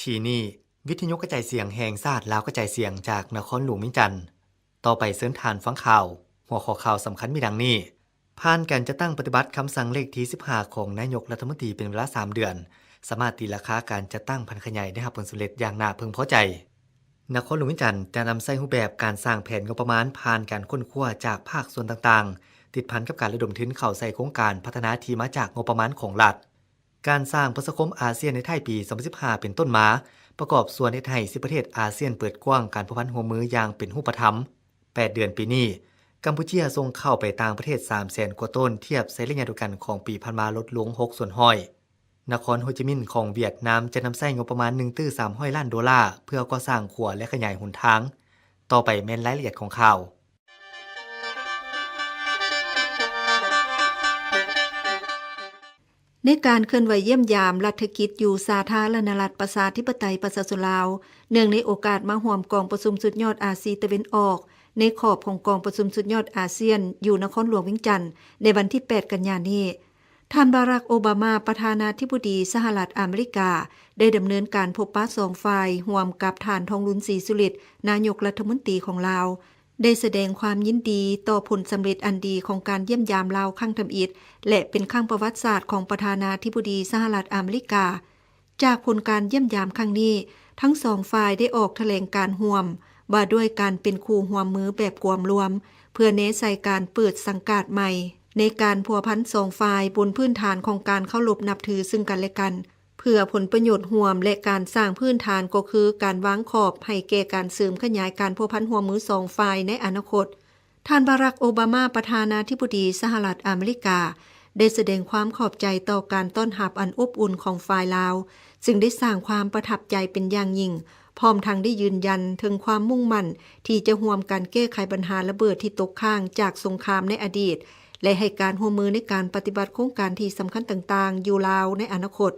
ທີ່ນີ້ ວິທະຍຸກະຈາຍສຽງແຫ່ງຊາດລາວ ກະຈາຍສຽງຈາກນະຄອນຫຼວງວຽງຈັນ. ຕໍ່ໄປເຊີນທ່ານຟັງຂ່າວ. ຫົວຂໍ້ຂ່າວສຳຄັນມີດັ່ງນີ້: ຜ່ານການຈັດຕັ້ງປະຕິບັດຄຳສັ່ງເລກທີສິບຫ້າຂອງນາຍົກລັດຖະມົນຕີເປັນເວລາສາມເດືອນ, ສາມາດຕີລາຄາການຈັດຕັ້ງຜັນຂະຫຍາຍໄດ້ຮັບຜົນສຳເລັດຢ່າງໜ້າເພິ່ງພໍໃຈ. ນະຄອນຫຼວງວຽງຈັນຈະນຳໃຊ້ຮູບແບບການສ້າງແຜນງົບປະມານຜ່ານການຄົ້ນຄວ້າຈາກພາກສ່ວນຕ່າງໆ, ຕິດພັນກັບການລະດົມທຶນເຂົ້າໃສ່ໂຄງການພັດທະນາທີ່ມາຈາກງົບປະມານຂອງລັດ. ການສ້າງປະຊາຄົມອາຊຽນໃນທ້າຍປີສອງພັນສິບຫ້າເປັນຕົ້ນມາ ປະກອບສ່ວນເຮັດໃຫ້ສິບປະເທດອາຊຽນເປີດກວ້າງການພົວພັນຮ່ວມມືຢ່າງເປັນຮູບປະທຳ. ແປດເດືອນປີນີ້, ກຳປູເຈຍສົ່ງເຂົ້າໄປຕ່າງປະເທດສາມແສນກວ່າໂຕນ, ທຽບໃສ່ໄລຍະດຽວກັນຂອງປີຜ່ານມາລົດລົງຫົກສ່ວນຮ້ອຍ. ນະຄອນໂຮຈິມິນຂອງຫວຽດນາມຈະນຳໃຊ້ງົບປະມານໜຶ່ງຕື້ສາມຮ້ອຍລ້ານໂດລາ ເພື່ອກໍ່ສ້າງຂົວ ແລະ ຂະຫຍາຍຫົນທາງ. ຕໍ່ໄປແມ່ນລາຍລະອຽດຂອງຂ່າວ. ໃນການເຄື່ອນໄຫວຢ້ຽມຢາມລັດຖະກິດຢູ່ສາທາລະນະລັດປະຊາທິປະໄຕປະຊາຊົນລາວ, ເນື່ອງໃນໂອກາດມາຮ່ວມກອງປະຊຸມສຸດຍອດອາຊີຕາເວັນອອກ ໃນຂອບຂອງກອງປະຊຸມສຸດຍອດອາຊຽນ ຢູ່ນະຄອນຫຼວງວຽງຈັນ ໃນວັນທີແປດກັນຍານີ້, ທ່ານ ບາຣັກ ໂອບາມາ ປະທານາທິບໍດີສະຫະລັດອາເມລິກາ ໄດ້ດຳເນີນການພົບປະສອງຝ່າຍ ຮ່ວມກັບທ່ານ ທອງລຸນ ສີສຸລິດ ນາຍົກລັດຖະມົນຕີຂອງລາວ. ໄດ້ສະແດງຄວາມຍິນດີຕໍ່ຜົນສຳເລັດອັນດີຂອງການຢ້ຽມຢາມລາວຄັ້ງທຳອິດ ແລະ ເປັນຄັ້ງປະຫວັດສາດຂອງປະທານາທິບໍດີສະຫະລັດອາເມລິກາ. ຈາກຜົນການຢ້ຽມຢາມຄັ້ງນີ້, ທັງສອງຝ່າຍໄດ້ອອກຖະແຫຼງການຮ່ວມ ວ່າດ້ວຍການເປັນຄູ່ຮ່ວມມືແບບກວມລວມ ເພື່ອແນໃສ່ການເປີດສັງກາດໃໝ່ ໃນການພົວພັນສອງຝ່າຍ ບົນພື້ນຖານຂອງການເຄົາລົບນັບຖືຊຶ່ງກັນແລະກັນ. ເພື່ອຜົນປະໂຫຍດຮ່ວມ ແລະ ການສ້າງພື້ນຖານ ກໍຄືການວາງຂອບໃຫ້ແກ່ການເສີມຂະຫຍາຍການພົວພັນຮ່ວມມືສອງຝ່າຍໃນອະນາຄົດ. ທ່ານ ບາຣັກ ໂອບາມາ ປະທານາທິບໍດີສະຫະລັດອາເມລິກາ ໄດ້ສະແດງຄວາມຂອບໃຈຕໍ່ການຕ້ອນຮັບອັນອົບອຸ່ນຂອງຝ່າຍລາວ, ຊຶ່ງໄດ້ສ້າງຄວາມປະທັບໃຈເປັນຢ່າງຍິ່ງ, ພ້ອມທັງໄດ້ຢືນຢັນເຖິງຄວາມມຸ່ງໝັ້ນທີ່ຈະຮ່ວມກັນແກ້ໄຂບັນຫາລະເບີດທີ່ຕົກຄ້າງຈາກສົງຄາມໃນອະດີດ ແລະ ໃຫ້ການຮ່ວມມືໃນການປະຕິບັດໂຄງການທີ່ສຳຄັນຕ່າງໆຢູ່ລາວໃນອະນາຄົດ.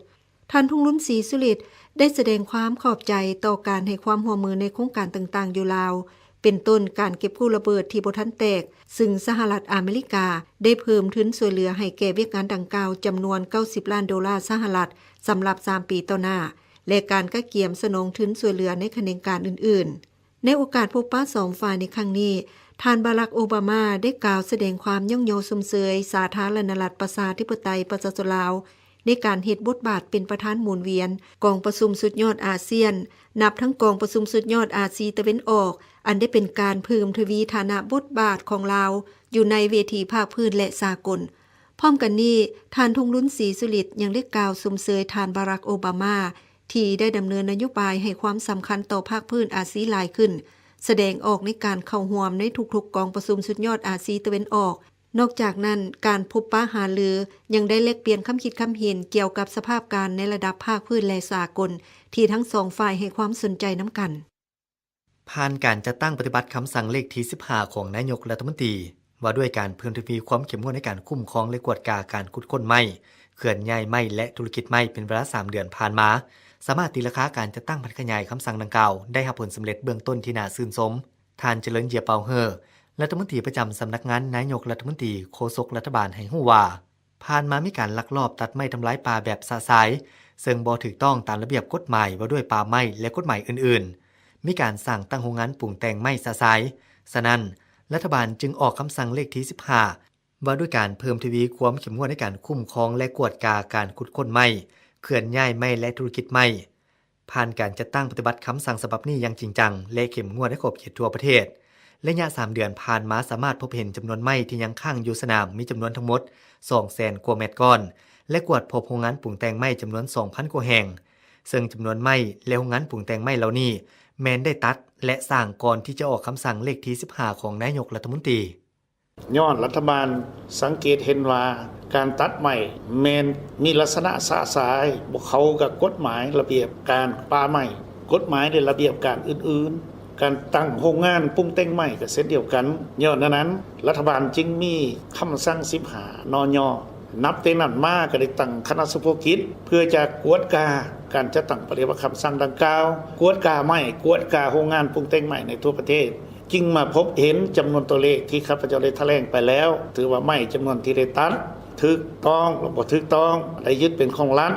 ທ່ານ ທອງລຸນ ສີສຸລິດ ໄດ້ສະແດງຄວາມຂອບໃຈຕໍ່ການໃຫ້ຄວາມຮ່ວມມືໃນໂຄງການຕ່າງໆຢູ່ລາວ, ເປັນຕົ້ນການເກັບກູ້ລະເບີດທີ່ບໍ່ທັນແຕກ, ຊຶ່ງສະຫະລັດອາເມລິກາໄດ້ເພີ່ມທຶນຊ່ວຍເຫຼືອໃຫ້ແກ່ວຽກງານດັ່ງກ່າວຈຳນວນເກົ້າສິບລ້ານໂດລາສະຫະລັດ ສຳລັບສາມປີຕໍ່ໜ້າ ແລະ ການກະກຽມສະໜອງທຶນຊ່ວຍເຫຼືອໃນຂະແໜງການອື່ນໆ. ໃນໂອກາດພົບປະສອງຝ່າຍໃນຄັ້ງນີ້, ທ່ານ ບາຣັກ ໂອບາມາ ໄດ້ກ່າວສະແດງຄວາມຍ້ອງຍໍຊົມເຊີຍສາທາລະນະລັດປະຊາທິປະໄຕປະຊາຊົນລາວ ໃນການເຮັດບົດບາດເປັນປະທານໝູນວຽນກອງປະຊຸມສຸດຍອດອາຊຽນ, ນັບທັງກອງປະຊຸມສຸດຍອດອາຊີຕາເວັນອອກ, ອັນໄດ້ເປັນການເພີ່ມທະວີຖານະບົດບາດຂອງລາວຢູ່ໃນເວທີພາກພື້ນ ແລະ ສາກົນ. ພ້ອມກັນນີ້, ທ່ານ ທອງລຸນ ສີສຸລິດ ຍັງໄດ້ກ່າວຊົມເຊີຍທ່ານ ບາຣັກ ໂອບາມາ ທີ່ໄດ້ດຳເນີນນະໂຍບາຍໃຫ້ຄວາມສຳຄັນຕໍ່ພາກພື້ນອາຊີຫຼາຍຂຶ້ນ, ສະແດງອອກໃນການເຂົ້າຮ່ວມໃນທຸກໆກອງປະຊຸມສຸດຍອດອາຊີຕາເວັນອອກ. ນອກຈາກນັ້ນ, ການພົບປະຫາລືຍັງໄດ້ແລກປ່ຽນຄຳຄິດຄຳເຫັນກ່ຽວກັບສະພາບການໃນລະດັບພາກພື້ນ ແລະ ສາກົນ ທີ່ທັງສອງຝ່າຍໃຫ້ຄວາມສົນໃຈນຳກັນ. ຜ່ານການຈັດຕັ້ງປະຕິບັດຄຳສັ່ງເລກທີສິບຫ້າຂອງນາຍົກລັດຖະມົນຕີ ວ່າດ້ວຍການເພີ່ມທະວີຄວາມເຂັ້ມງວດໃນການຄຸ້ມຄອງ ແລະ ກວດກາການຂຸດຄົ້ນໄມ້, ເຄື່ອນຍ້າຍໄມ້ ແລະ ທຸລະກິດໄມ້ເປັນເວລາສາມເດືອນຜ່ານມາ, ສາມາດຕີລາຄາການຈັດຕັ້ງຜັນຂະຫຍາຍຄຳສັ່ງດັ່ງກ່າວໄດ້ຮັບຜົນສຳເລັດເບື້ອງຕົ້ນທີ່ໜ້າຊື່ນຊົມ. ທ່ານ ຈະເລີນ ເຢຍເປົາເຮີ ລັດຖະມົນຕີປະຈຳສຳນັກງານນາຍົກລັດຖະມົນຕີ ໂຄສົກລັດຖະບານໃຫ້ຮູ້ວ່າ, ຜ່ານມາມີການລັກລອບຕັດໄມ້ທຳລາຍປ່າແບບຊະຊາຍ, ເຊິ່ງບໍ່ຖືກຕ້ອງຕາມລະບຽບກົດໝາຍວ່າດ້ວຍປ່າໄມ້ ແລະ ກົດໝາຍອື່ນໆ. ມີການສ້າງຕັ້ງໂຮງງານປຸງແຕ່ງໄມ້ຊະຊາຍ. ສະນັ້ນ, ລັດຖະບານຈຶ່ງອອກຄຳສັ່ງເລກທີສິບຫ້າ ວ່າດ້ວຍການເພີ່ມທະວີຄວາມເຂັ້ມງວດໃນການຄຸ້ມຄອງ ແລະ ກວດກາການຂຸດຄົ້ນໄມ້, ເຄື່ອນຍ້າຍໄມ້ ແລະ ທຸລະກິດໄມ້. ຜ່ານການຈັດຕັ້ງປະຕິບັດຄຳສັ່ງສະບັບນີ້ຢ່າງຈິງຈັງ ແລະ ເຂັ້ມງວດໃນຂອບເຂດທົ່ວປະເທດ, ໄລຍະສາມເດືອນຜ່ານມາສາມາດພົບເຫັນຈຳນວນໄມ້ທີ່ຍັງຄ້າງຢູ່ສະໜາມມີຈຳນວນທັງໝົດສອງແສນກວ່າແມັດກ້ອນ ແລະ ກວດພົບໂຮງງານປຸງແຕ່ງໄມ້ຈຳນວນສອງພັນກວ່າແຫ່ງ, ເຊິ່ງຈຳນວນໄມ້ ແລະ ໂຮງງານປຸງແຕ່ງໄມ້ເຫຼົ່ານີ້ ແມ່ນໄດ້ຕັດ ແລະ ສ້າງກ່ອນທີ່ຈະອອກຄຳສັ່ງເລກທີສິບຫ້າຂອງນາຍົກລັດຖະມົນຕີ. ຍ້ອນລັດຖະບານສັງເກດເຫັນວ່າ ການຕັດໄມ້ແມ່ນມີລັກສະນະຊະຊາຍ, ບໍ່ເຂົ້າກັບກົດໝາຍລະບຽບການປ່າໄມ້, ກົດໝາຍ ແລະ ລະບຽບການອື່ນໆ. ການຕັ້ງໂຮງງານປຸງແຕ່ງໄມ້ກໍເຊັ່ນດຽວກັນ. ຍ້ອນນັ້ນ, ລັດຖະບານຈຶ່ງມີຄຳສັ່ງສິບຫ້າ ນຍ. ນັບແຕ່ນັ້ນມາກໍໄດ້ຕັ້ງຄະນະສະເພາະກິດ ເພື່ອຈະກວດກາການຈັດຕັ້ງປະຕິບັດຄຳສັ່ງດັ່ງກ່າວ, ກວດກາໄມ້, ກວດກາໂຮງງານປຸງແຕ່ງໄມ້ໃນທົ່ວປະເທດ. ຈຶ່ງມາພົບເຫັນຈຳນວນຕົວເລກທີ່ຂ້າພະເຈົ້າໄດ້ຖະແຫຼງໄປແລ້ວ, ຖືວ່າໄມ້ຈຳນວນທີ່ໄດ້ຕັດຖືກຕ້ອງ ຫຼື ບໍ່ຖືກຕ້ອງ, ໄດ້ຍຶດເປັນຂອງລັດ,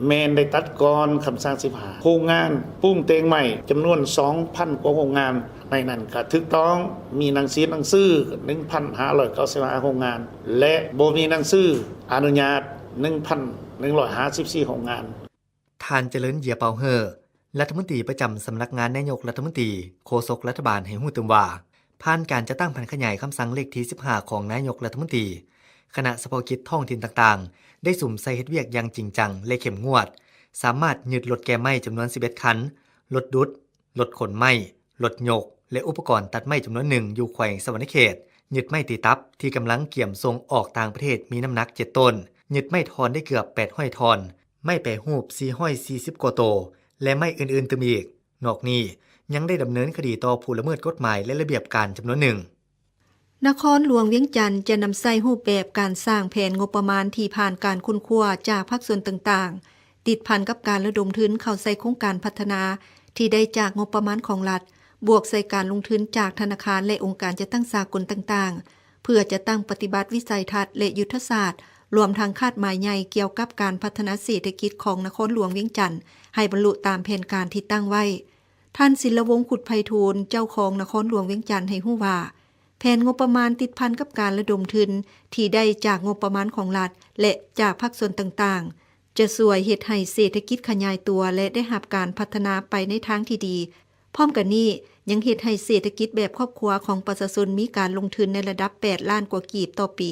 ແມ່ນໄດ້ຕັດກ່ອນຄຳສັ່ງສິບຫ້າ ໂຮງງານປຸງແຕ່ງໄມ້ຈຳນວນສອງພັນກວ່າໂຮງງານ, ໃນນັ້ນກະຖືກຕ້ອງມີໜັງສືໜັງສືໜຶ່ງພັນຫ້າຮ້ອຍເກົ້າສິບຫ້າໂຮງງານ ແລະ ບໍ່ມີໜັງສືອະນຸຍາດໜຶ່ງພັນໜຶ່ງຮ້ອຍຫ້າສິບສີ່ໂຮງງານ. ທ່ານ ຈະເລີນ ເຢຍເປົາເຮີ ລັດຖະມົນຕີປະຈຳສຳນັກງານນາຍົກລັດຖະມົນຕີ, ໂຄສົກລັດຖະບານໃຫ້ຮູ້ຕື່ມວ່າ, ຜ່ານການຈັດຕັ້ງຜັນຂະຫຍາຍຄຳສັ່ງເລກທີສິບຫ້າຂອງນາຍົກລັດຖະມົນຕີ, ຄະນະສະເພາະກິດທ້ອງຖິ່ນຕ່າງໆ ໄດ້ສຸມໃສ່ເຮັດວຽກຢ່າງຈິງຈັງ ແລະ ເຂັ້ມງວດ, ສາມາດຍຶດລົດແກ່ໄມ້ຈຳນວນສິບເອັດຄັນ, ລົດດຸດ, ລົດຂົນໄມ້, ລົດຍົກ ແລະ ອຸປະກອນຕັດໄມ້ຈຳນວນໜຶ່ງຢູ່ແຂວງສະຫວັນນະເຂດ, ຍຶດໄມ້ຕີຕັບທີ່ກຳລັງກຽມສົ່ງອອກຕ່າງປະເທດມີນ້ຳໜັກເຈັດໂຕນ, ຍຶດໄມ້ທ່ອນໄດ້ເກືອບແປດຮ້ອຍທ່ອນ, ໄມ້ແປຮູບສີ່ຮ້ອຍສີ່ສິບກວ່າໂຕ ແລະ ໄມ້ອື່ນໆຕື່ມອີກ. ນອກນີ້ຍັງໄດ້ດຳເນີນຄະດີຕໍ່ຜູ້ລະເມີດກົດໝາຍ ແລະ ລະບຽບການຈຳນວນໜຶ່ງ. ນະຄອນຫຼວງວຽງຈັນຈະນຳໃຊ້ຮູບແບບການສ້າງແຜນງົບປະມານທີ່ຜ່ານການຄົ້ນຄວ້າຈາກພາກສ່ວນຕ່າງໆ, ຕິດພັນກັບການລະດົມທຶນເຂົ້າໃສ່ໂຄງການພັດທະນາທີ່ໄດ້ຈາກງົບປະມານຂອງລັດ, ບວກໃສ່ການລົງທຶນຈາກທະນາຄານ ແລະ ອົງການຈັດຕັ້ງສາກົນຕ່າງໆ, ເພື່ອຈັດຕັ້ງປະຕິບັດວິໄສທັດ ແລະ ຍຸດທະສາດ, ລວມທັງຄາດໝາຍໃຫຍ່ກ່ຽວກັບການພັດທະນາເສດຖະກິດຂອງນະຄອນຫຼວງວຽງຈັນ ໃຫ້ບັນລຸຕາມແຜນການທີ່ຕັ້ງໄວ້. ທ່ານ ສິນລະວົງ ຄຸດໄພທູນ ເຈົ້າຄອງນະຄອນຫຼວງວຽງຈັນ ໃຫ້ຮູ້ວ່າ, ແຜນງົບປະມານຕິດພັນກັບການລະດົມທຶນທີ່ໄດ້ຈາກງົບປະມານຂອງລັດ ແລະ ຈາກພາກສ່ວນຕ່າງໆ ຈະຊ່ວຍເຮັດໃຫ້ເສດຖະກິດຂະຫຍາຍຕົວ ແລະ ໄດ້ຮັບການພັດທະນາໄປໃນທາງທີ່ດີ. ພ້ອມກັນນີ້, ຍັງເຮັດໃຫ້ເສດຖະກິດແບບຄອບຄົວຂອງປະຊາຊົນມີການລົງທຶນໃນລະດັບແປດລ້ານກວ່າກີບຕໍ່ປີ.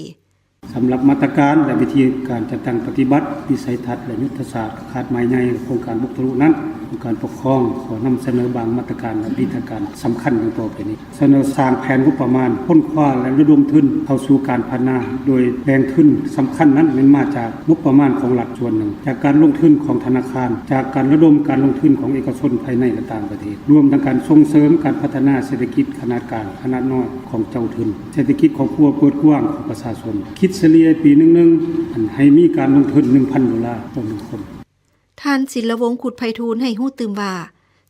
ສຳລັບມາດຕະການ ແລະ ວິທີການຈັດຕັ້ງປະຕິບັດ ວິໄສທັດ ແລະ ຍຸດທະສາດຄາດໝາຍໃຫຍ່ໂຄງການບຸກທະລຸນັ້ນ, ອົງການປົກຄອງຂໍນຳສະເໜີບາງມາດຕະການ ແລະ ວິທີການສຳຄັນດັ່ງຕໍ່ໄປນີ້. ສະເໜີສ້າງແຜນງົບປະມານຄົ້ນຄວ້າ ແລະ ລະດົມທຶນເຂົ້າສູ່ການພັດທະນາ ໂດຍແຫຼ່ງທຶນສຳຄັນນັ້ນແມ່ນມາຈາກງົບປະມານຂອງລັດສ່ວນໜຶ່ງ, ຈາກການລົງທຶນຂອງທະນາຄານ, ຈາກການລະດົມການລົງທຶນຂອງເອກະຊົນພາຍໃນ ແລະ ຕ່າງປະເທດ, ລວມທັງການສົ່ງເສີມການພັດທະນາເສດຖະກິດຂະໜາດກາງ, ຂະໜາດນ້ອຍຂອງເຈົ້າທຶນ, ເສດຖະກິດຄອບຄົວເປີດກວ້າງຂອງປະຊາຊົນ, ຄິດສະເລ່ຍປີໜຶ່ງໆ ໃຫ້ມີການລົງທຶນໜຶ່ງພັນໂດລາຕໍ່ໜຶ່ງຄົນ. ທ່ານ ສິນລະວົງ ຄຸດໄພທູນ ໃຫ້ຮູ້ຕື່ມວ່າ,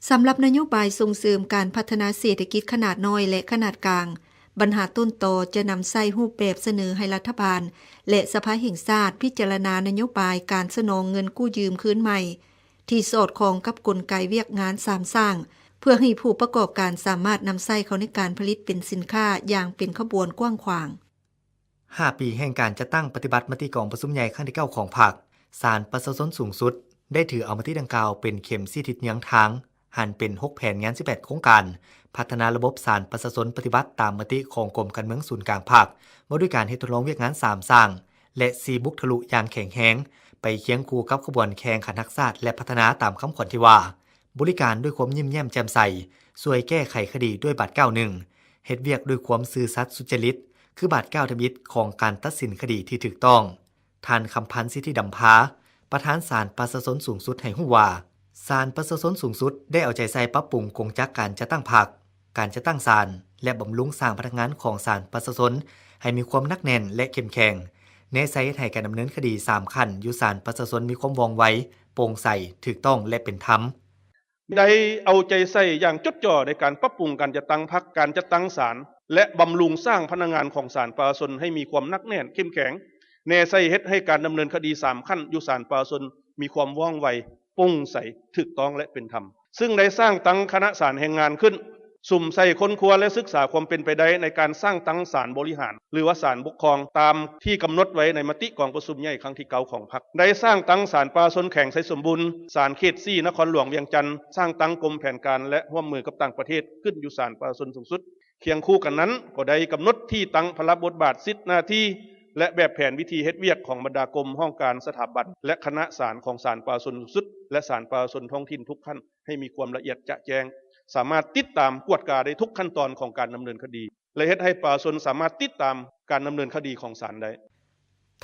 ສຳລັບນະໂຍບາຍສົ່ງເສີມການພັດທະນາເສດຖະກິດຂະໜາດນ້ອຍ ແລະ ຂະໜາດກາງ, ບັນຫາຕົ້ນຕໍຈະນຳໃຊ້ຮູບແບບສະເໜີໃຫ້ລັດຖະບານ ແລະ ສະພາແຫ່ງຊາດພິຈາລະນານະໂຍບາຍການສະໜອງເງິນກູ້ຢືມຄືນໃໝ່ ທີ່ສອດຄ່ອງກັບກົນໄກວຽກງານສາມສ້າງ, ເພື່ອໃຫ້ຜູ້ປະກອບການສາມາດນຳໃຊ້ເຂົ້າໃນການຜະລິດເປັນສິນຄ້າຢ່າງເປັນຂະບວນກວ້າງຂວາງ. ຫ້າປີແຫ່ງການຈັດຕັ້ງປະຕິບັດມະຕິກອງປະຊຸມໃຫຍ່ຄັ້ງທີເກົ້າຂອງພັກ, ສານປະຊາຊົນສູງສຸດໄດ້ຖືເອົາມະຕິດັ່ງກ່າວເປັນເຂັມຊີ້ທິດເຍືອງທາງ, ຫັນເປັນຫົກແຜນງານສິບແປດໂຄງການ, ພັດທະນາລະບົບສານປະຊາຊົນປະຕິບັດຕາມມະຕິຂອງກົມການເມືອງສູນກາງພັກ, ວ່າດ້ວຍການເຮັດທົດລອງວຽກງານສາມສ້າງ ແລະ ສີ່ບຸກທະລຸຢ່າງແຂງແຮງ, ໄປຄຽງຄູ່ກັບຂະບວນແຂ່ງຂັນຮັກຊາດ ແລະ ພັດທະນາຕາມຄຳຂວັນທີ່ວ່າ, ບໍລິການດ້ວຍຄວາມຍິ້ມແຍ້ມແຈ່ມໃສ, ຊ່ວຍແກ້ໄຂຄະດີດ້ວຍບາດກ້າວໜຶ່ງ, ເຮັດວຽກດ້ວຍຄວາມຊື່ສັດສຸດຈະລິດ, ຄືບາດກ້າວທຳອິດຂອງການຕັດສິນຄະດີທີ່ຖືກຕ້ອງ. ທ່ານ ຄຳພັນ ສິດທິດຳພາ, ປະທານສານປະຊາຊົນສູງສຸດໃຫ້ຮູ້ວ່າ, ສານປະຊາຊົນສູງສຸດໄດ້ເອົາໃຈໃສ່ປັບປຸງກົງຈັກການຈັດຕັ້ງພັກ, ການຈັດຕັ້ງສານ ແລະ ບຳລຸງສ້າງພະນັກງານຂອງສານປະຊາຊົນໃຫ້ມີຄວາມໜັກແໜ້ນ ແລະ ເຂັ້ມແຂງ, ແນໃສ່ເຮັດໃຫ້ການດຳເນີນຄະດີສາມຂັ້ນຢູ່ສານປະຊາຊົນມີຄວາມວ່ອງໄວ, ໂປ່ງໃສ, ຖືກຕ້ອງ ແລະ ເປັນທຳ. ໄດ້ເອົາໃຈໃສ່ຢ່າງຈົດຈໍ່ໃນການປັບປຸງການຈັດຕັ້ງພັກ, ການຈັດຕັ້ງສານ ແລະ ບຳລຸງສ້າງພະນັກງານຂອງສານປະຊາຊົນໃຫ້ມີຄວາມໜັກແໜ້ນເຂັ້ມແຂງ, ແນໃສ່ເຮັດໃຫ້ການດຳເນີນຄະດີສາມຂັ້ນຢູ່ສານປະຊາຊົນມີຄວາມວ່ອງໄວ, ໂປ່ງໃສ, ຖືກຕ້ອງ ແລະ ເປັນທຳ. ຊຶ່ງໄດ້ສ້າງຕັ້ງຄະນະສານແຫ່ງງານຂຶ້ນ, ສຸມໃສ່ຄົ້ນຄວ້າ ແລະ ສຶກສາຄວາມເປັນໄປໄດ້ໃນການສ້າງຕັ້ງສານບໍລິຫານ ຫຼືວ່າສານປົກຄອງ ຕາມທີ່ກຳນົດໄວ້ໃນມະຕິກອງປະຊຸມໃຫຍ່ຄັ້ງທີເກົ້າຂອງພັກ. ໄດ້ສ້າງຕັ້ງສານປະຊາຊົນແຂວງໄຊສົມບູນ, ສານເຂດສີ່ນະຄອນຫຼວງວຽງຈັນ, ສ້າງຕັ້ງກົມແຜນການ ແລະ ຮ່ວມມືກັບຕ່າງປະເທດ ຂຶ້ນຢູ່ສານປະຊາຊົນສູງສຸດ. ຄຽງຄູ່ກັນນັ້ນ, ກໍໄດ້ກຳນົດທີ່ຕັ້ງ, ພາລະບົດບາດ, ສິດໜ້າທີ່ ແລະ ແບບແຜນວິທີເຮັດວຽກຂອງບັນດາກົມ, ຫ້ອງການ, ສະຖາບັນ ແລະ ຄະນະສານຂອງສານປະຊາຊົນສູງສຸດ ແລະ ສານປະຊາຊົນທ້ອງຖິ່ນທຸກຂັ້ນ ໃຫ້ມີຄວາມລະອຽດຈະແຈ້ງ, ສາມາດຕິດຕາມກວດກາໄດ້ທຸກຂັ້ນຕອນຂອງການດຳເນີນຄະດີ ແລະ ເຮັດໃຫ້ປະຊາຊົນສາມາດຕິດຕາມການດຳເນີນຄະດີຂອງສານໄດ້.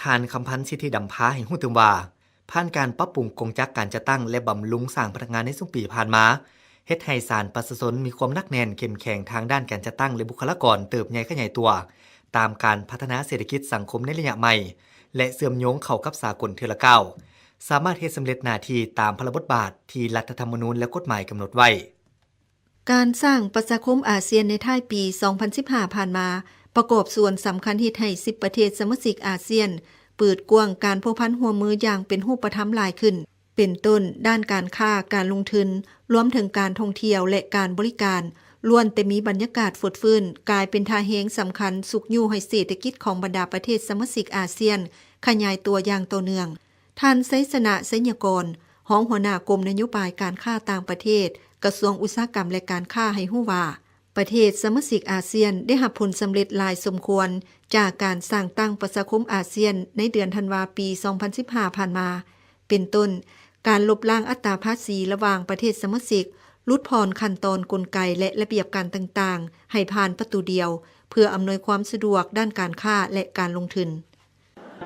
ທ່ານ ຄຳພັນ ສິດທິດຳພາ ໃຫ້ຮູ້ຕື່ມວ່າ, ຜ່ານການປັບປຸງກົງຈັກການຈັດຕັ້ງ ແລະ ບຳລຸງສ້າງພະນັກງານໃນຊຸມປີຜ່ານມາ, ເຮັດໃຫ້ສານປະຊາຊົນມີຄວາມໜັກແໜ້ນເຂັ້ມແຂງທາງດ້ານການຈັດຕັ້ງ ແລະ ບຸກຄະລາກອນເຕີບໃຫຍ່ຂະຫຍາຍຕົວ, ຕາມການພັດທະນາເສດຖະກິດສັງຄົມໃນໄລຍະໃໝ່ ແລະ ເຊື່ອມໂຍງເຂົ້າກັບສາກົນເທື່ອລະກ້າວ, ສາມາດເຮັດສຳເລັດໜ້າທີ່ຕາມພາລະບົດບາດທີ່ລັດຖະທຳມະນູນ ແລະ ກົດໝາຍກຳນົດໄວ້. ການສ້າງປະຊາຄົມອາຊຽນໃນທ້າຍປີສອງພັນສິບຫ້າຜ່ານມາ ປະກອບສ່ວນສຳຄັນເຮັດໃຫ້ສິບປະເທດສະມາຊິກອາຊຽນ ເປີດກວ້າງການພົວພັນຮ່ວມມືຢ່າງເປັນຮູບປະທຳຫຼາຍຂຶ້ນ. ເປັນຕົ້ນ ດ້ານການຄ້າ, ການລົງທຶນ, ລວມເຖິງການທ່ອງທ່ຽວ ແລະ ການບໍລິການ ລ້ວນແຕ່ມີບັນຍາກາດຟົດຟື້ນ, ກາຍເປັນທ່າແຮງສຳຄັນຊຸກຍູ້ໃຫ້ເສດຖະກິດຂອງບັນດາປະເທດສະມາຊິກອາຊຽນຂະຫຍາຍຕົວຢ່າງຕໍ່ເນື່ອງ. ທ່ານ ໄຊຊະນະ ໄຊຍະກອນ, ຮອງຫົວໜ້າກົມນະໂຍບາຍການຄ້າຕ່າງປະເທດ, ກະຊວງອຸດສາຫະກຳ ແລະ ການຄ້າ ໃຫ້ຮູ້ວ່າ, ປະເທດສະມາຊິກອາຊຽນໄດ້ຮັບຜົນສຳເລັດຫຼາຍສົມຄວນຈາກການສ້າງຕັ້ງປະຊາຄົມອາຊຽນໃນເດືອນທັນວາປີສອງພັນສິບຫ້າຜ່ານມາ, ເປັນຕົ້ນ ການລົບລ້າງອັດຕາພາສີລະຫວ່າງປະເທດສະມາຊິກ, ຫຼຸດຜ່ອນຂັ້ນຕອນ, ກົນໄກ ແລະ ລະບຽບການຕ່າງໆໃຫ້ຜ່ານປະຕູດຽວ, ເພື່ອອຳນວຍຄວາມສະດວກດ້ານການຄ້າ ແລະ ການລົງທຶນ.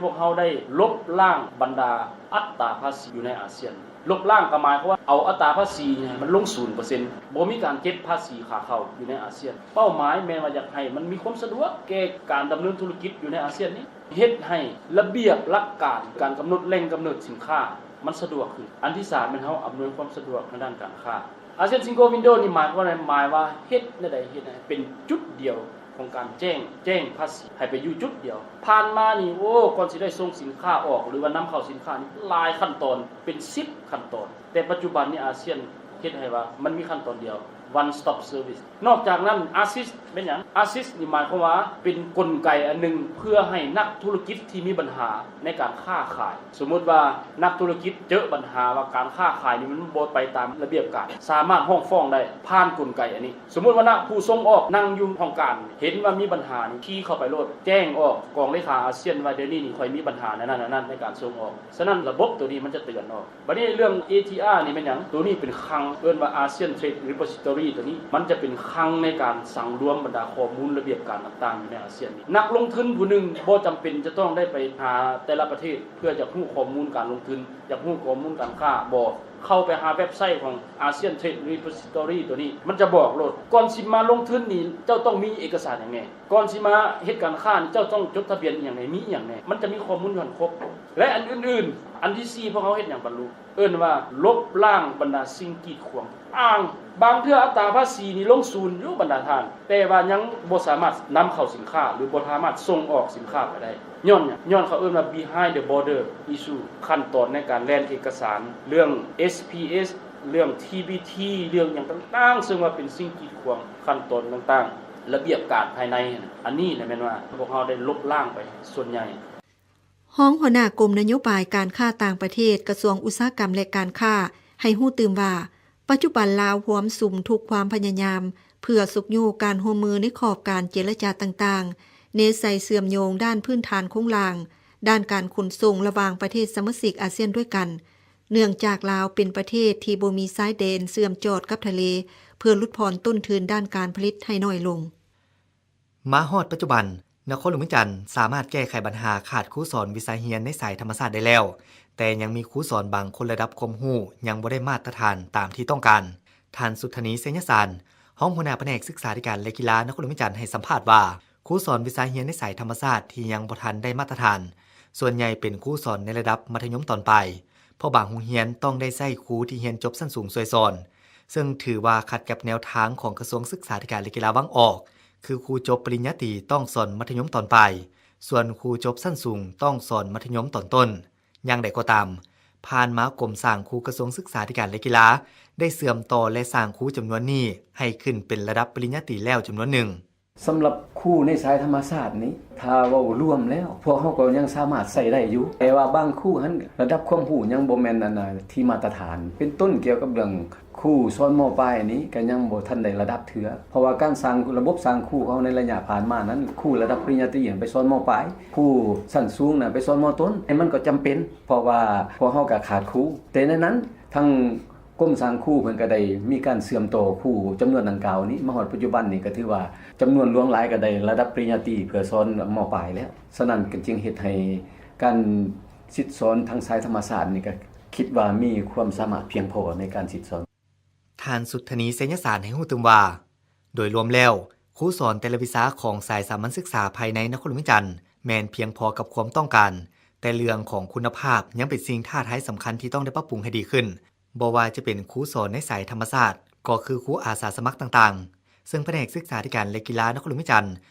ພວກເຮົາໄດ້ລົບລ້າງບັນດາອັດຕາພາສີຢູ່ໃນອາຊຽນ. ລົບລ້າງກໍໝາຍຄວາມວ່າເອົາອັດຕາພາສີໃຫ້ມັນລົງສູນເປີເຊັນ, ບໍ່ມີການເກັບພາສີຂາເຂົ້າຢູ່ໃນອາຊຽນ. ເປົ້າໝາຍແມ່ນວ່າຢາກໃຫ້ມັນມີຄວາມສະດວກແກ່ການດຳເນີນທຸລະກິດຢູ່ໃນອາຊຽນນີ້, ເຮັດໃຫ້ລະບຽບຫຼັກການການກຳນົດແຫຼ່ງກຳເນີດສິນຄ້າມັນສະດວກຂຶ້ນ. ອັນທີສາມແມ່ນເຮົາອຳນວຍຄວາມສະດວກທາງດ້ານການຄ້າ. ອາຊຽນ Single Window ນີ້ໝາຍຄວາມວ່າ ໝາຍວ່າເຮັດແນວໃດເຮັດໃຫ້ເປັນຈຸດດຽວຂອງການແຈ້ງ, ແຈ້ງພາສີໃຫ້ໄປຢູ່ຈຸດດຽວ. ຜ່ານມານີ້ ໂອ້ ກ່ອນຊິໄດ້ສົ່ງສິນຄ້າອອກ ຫຼືວ່ານຳເຂົ້າສິນຄ້ານີ້ຫຼາຍຂັ້ນຕອນ, ເປັນສິບຂັ້ນຕອນ, ແຕ່ປັດຈຸບັນນີ້ອາຊຽນເຮັດໃຫ້ວ່າມັນມີຂັ້ນຕອນດຽວ, One Stop Service. ນອກຈາກນັ້ນ ASIS ແມ່ນຫຍັງ? ASIS ນີ້ໝາຍຄວາມວ່າເປັນກົນໄກອັນໜຶ່ງເພື່ອໃຫ້ນັກທຸລະກິດທີ່ມີບັນຫາໃນການຄ້າຂາຍ. ສົມມຸດວ່ານັກທຸລະກິດເຈີບັນຫາວ່າການຄ້າຂາຍນີ້ມັນບໍ່ໄປຕາມລະບຽບການ, ສາມາດຮ້ອງຟ້ອງໄດ້ຜ່ານກົນໄກອັນນີ້. ສົມມຸດວ່ານະ ຜູ້ສົ່ງອອກນັ່ງຢູ່ຫ້ອງການ ເຫັນວ່າມີບັນຫານີ້ ຂີ່ເຂົ້າໄປໂລດ, ແຈ້ງອອກກອງເລຂາອາຊຽນວ່າ ດຽວນີ້ນີ້ຂ້ອຍມີບັນຫາແນວນັ້ນແນວນັ້ນໃນການສົ່ງອອກ. ສະນັ້ນລະບົບໂຕນີ້ມັນຈະເຕືອນອອກ. ບັດນີ້ເລື່ອງ ATR ນີ້ແມ່ນຫຍັງ? ໂຕນີ້ເປັນຄັງ, ເອີ້ນວ່າ ASEAN Trade Repository ໂຕນີ້ ມັນຈະເປັນຄັງໃນການສັງລວມບັນດາຂໍ້ມູນລະບຽບການຕ່າງໆຢູ່ໃນອາຊຽນນີ້. ນັກລົງທຶນຜູ້ໜຶ່ງບໍ່ຈຳເປັນຈະຕ້ອງໄດ້ໄປຫາແຕ່ລະປະເທດເພື່ອຢາກຮູ້ຂໍ້ມູນການລົງທຶນ, ຢາກຮູ້ຂໍ້ມູນການຄ້າ, ບໍ່. ເຂົ້າໄປຫາເວັບໄຊຂອງ ASEAN Trade Repository ໂຕນີ້ ມັນຈະບອກໂລດ. ກ່ອນຊິມາລົງທຶນນີ້ ເຈົ້າຕ້ອງມີເອກະສານຫຍັງແດ່? ກ່ອນຊິມາເຮັດການຄ້ານີ້ ເຈົ້າຕ້ອງຈົດທະບຽນອີ່ຫຍັງແດ່? ມີອີ່ຫຍັງແດ່? ມັນຈະມີຂໍ້ມູນຢູ່ຫັ້ນຄົບ. ແລະ ອັນອື່ນໆ. ອັນທີສີ່ ພວກເຮົາເຮັດຫຍັງບັນລຸ? ເອີ້ນວ່າລົບລ້າງບັນດາສິ່ງກີດຂວາງຕ່າງ. ບາງເທື່ອອັດຕາພາສີນີ້ລົງສູນຢູ່ບັນດາທ່ານ, ແຕ່ວ່າຍັງບໍ່ສາມາດນຳເຂົ້າສິນຄ້າ ຫຼື ບໍ່ສາມາດສົ່ງອອກສິນຄ້າໄປໄດ້. ຍ້ອນຫຍັງ? ຍ້ອນເຂົາເອີ້ນວ່າ behind the border issue, ຂັ້ນຕອນໃນການແລ່ນເອກະສານ, ເລື່ອງ ເອສພີເອສ, ເລື່ອງ ທີບີທີ, ເລື່ອງຫຍັງຕ່າງໆ, ເຊິ່ງວ່າເປັນສິ່ງກີດຂວາງຂັ້ນຕອນຕ່າງໆ, ລະບຽບການພາຍໃນຫັ້ນ. ອັນນີ້ນະແມ່ນວ່າພວກເຮົາໄດ້ລົບລ້າງໄປສ່ວນໃຫຍ່. ຮອງຫົວໜ້າກົມນະໂຍບາຍການຄ້າຕ່າງປະເທດ ກະຊວງອຸດສາຫະກຳ ແລະ ການຄ້າ ໃຫ້ຮູ້ຕື່ມວ່າ, ປັດຈຸບັນລາວຮວມສຸມທຸກຄວາມພະຍາຍາມ ເພື່ອຊຸກຍູ້ການຮ່ວມມືໃນຂອບການເຈລະຈາຕ່າງໆ, ແນໃສ່ເຊື່ອມໂຍງດ້ານພື້ນຖານໂຄງລ່າງ, ດ້ານການຂົນສົ່ງລະຫວ່າງປະເທດສະມາຊິກອາຊຽນດ້ວຍກັນ, ເນື່ອງຈາກລາວເປັນປະເທດທີ່ບໍ່ມີຊາຍແດນເຊື່ອມຈອດກັບທະເລ, ເພື່ອຫຼຸດຜ່ອນຕົ້ນທຶນດ້ານການຜະລິດໃຫ້ໜ້ອຍລົງ. ມາຮອດປັດຈຸບັນ, ນະຄອນຫຼວງວຽງຈັນສາມາດແກ້ໄຂບັນຫາຂາດຄູສອນວິຊາຮຽນໃນສາຍທຳມະຊາດໄດ້ແລ້ວ, ແຕ່ຍັງມີຄູສອນບາງຄົນລະດັບຄວາມຮູ້ຍັງບໍ່ໄດ້ມາດຕະຖານຕາມທີ່ຕ້ອງການ. ທ່ານ ສຸດທະນີ ໄຊຍະສານ, ຮອງຫົວໜ້າພະແນກສຶກສາທິການ ແລະ ກິລານະຄອນຫຼວງວຽງຈັນ ໃຫ້ສຳພາດວ່າ, ຄູສອນວິຊາຮຽນໃນສາຍທຳມະຊາດທີ່ຍັງບໍ່ທັນໄດ້ມາດຕະຖານ, ສ່ວນໃຫຍ່ເປັນຄູສອນໃນລະດັບມັດທະຍົມຕອນປາຍ, ເພາະບາງໂຮງຮຽນຕ້ອງໄດ້ໃຊ້ຄູທີ່ຮຽນຈົບຊັ້ນສູງຊ່ວຍສອນ, ເຊິ່ງຖືວ່າຂັດກັບແນວທາງຂອງກະຊວງສຶກສາທິການ ແລະ ກິລາວາງອອກ, ຄືຄູຈົບປະລິນຍາຕີຕ້ອງສອນມັດທະຍົມຕອນປາຍ, ສ່ວນຄູຈົບຊັ້ນສູງຕ້ອງສອນມັດທະຍົມຕອນຕົ້ນ. ຢ່າງໃດກໍຕາມ, ຜ່ານມາກົມສ້າງຄູກະຊວງສຶກສາທິການ ແລະ ກິລາ ໄດ້ເຊື່ອມຕໍ່ ແລະ ສ້າງຄູຈຳນວນນີ້ໃຫ້ຂຶ້ນເປັນລະດັບປະລິນຍາຕີແລ້ວຈຳນວນໜຶ່ງ. ສຳລັບຄູໃນສາຍທຳມະຊາດນີ້, ຖ້າເວົ້າລວມແລ້ວ, ພວກເຮົາກໍຍັງສາມາດໃຊ້ໄດ້ຢູ່, ແຕ່ວ່າບາງຄູຫັ້ນ ລະດັບຄວາມຮູ້ຍັງບໍ່ແມ່ນອັນທີ່ມາດຕະຖານ. ເປັນຕົ້ນກ່ຽວກັບເລື່ອງຄູສອນ ມ.ປາຍ ນີ້ ກໍຍັງບໍ່ທັນໄດ້ລະດັບເທື່ອ, ເພາະວ່າການສ້າງ ລະບົບສ້າງຄູເຮົາໃນໄລຍະຜ່ານມານັ້ນ, ຄູລະດັບປະລິນຍາຕີຫັ້ນໄປສອນ ມ.ປາຍ, ຄູຊັ້ນສູງນະໄປສອນ ມ.ຕົ້ນ, ມັນກໍຈຳເປັນ, ເພາະວ່າພວກເຮົາກໍຂາດຄູ. ແຕ່ໃນນັ້ນ, ທາງ ກົມສ້າງຄູເພິ່ນກໍໄດ້ມີການເຊື່ອມຕໍ່ຄູຈຳນວນດັ່ງກ່າວນີ້ ມາຮອດປັດຈຸບັນນີ້ ກໍຖືວ່າຈຳນວນຫຼວງຫຼາຍກໍໄດ້ລະດັບປະລິນຍາຕີເພື່ອສອນ ມ.ປາຍ ແລ້ວ. ສະນັ້ນກໍຈຶ່ງເຮັດໃຫ້ການສິດສອນທາງສາຍທຳມະຊາດນີ້ ກໍຄິດວ່າມີຄວາມສາມາດພຽງພໍໃນການສິດສອນ. ທ່ານ ສຸດທະນີ ໄຊຍະສານ ໃຫ້ຮູ້ຕື່ມວ່າ, ໂດຍລວມແລ້ວ, ຄູສອນແຕ່ລະວິຊາຂອງສາຍສາມັນສຶກສາພາຍໃນນະຄອນຫຼວງວຽງຈັນ ແມ່ນພຽງພໍກັບຄວາມຕ້ອງການ, ແຕ່ເລື່ອງຂອງຄຸນນະພາບຍັງເປັນສິ່ງທ້າທາຍສຳຄັນທີ່ຕ້ອງໄດ້ປັບປຸງໃຫ້ດີຂຶ້ນ. ບໍ່ວ່າຈະເປັນຄູສອນໃນສາຍທຳມະຊາດ, ກໍຄືຄູອາສາສະໝັກຕ່າງໆ, ເຊິ່ງພະແນກສຶກສາທິການ ແລະ ກິລານະຄອນຫຼວງວຽງຈັນ